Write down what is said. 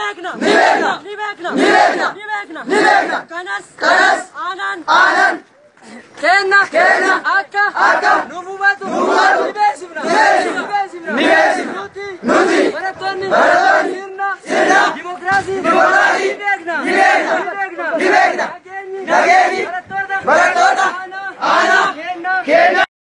Beekna. Ni beekna. Ni beekna. Ni beekna. Ni beekna. Ni beekna. Kanas. Kanas. Aanaan. Aanaan. Kenna. Kenna. Akka. Akka. Nu hubatu. Nu hubatu. Ni beeksifna. Ni beeksifna. Ni beeksifna. Ni beeksifna. Nuti. Nuti. Barattoonni. Barattoonni. Sirna. Sirna. Dimokiraasii. Dimokiraasii.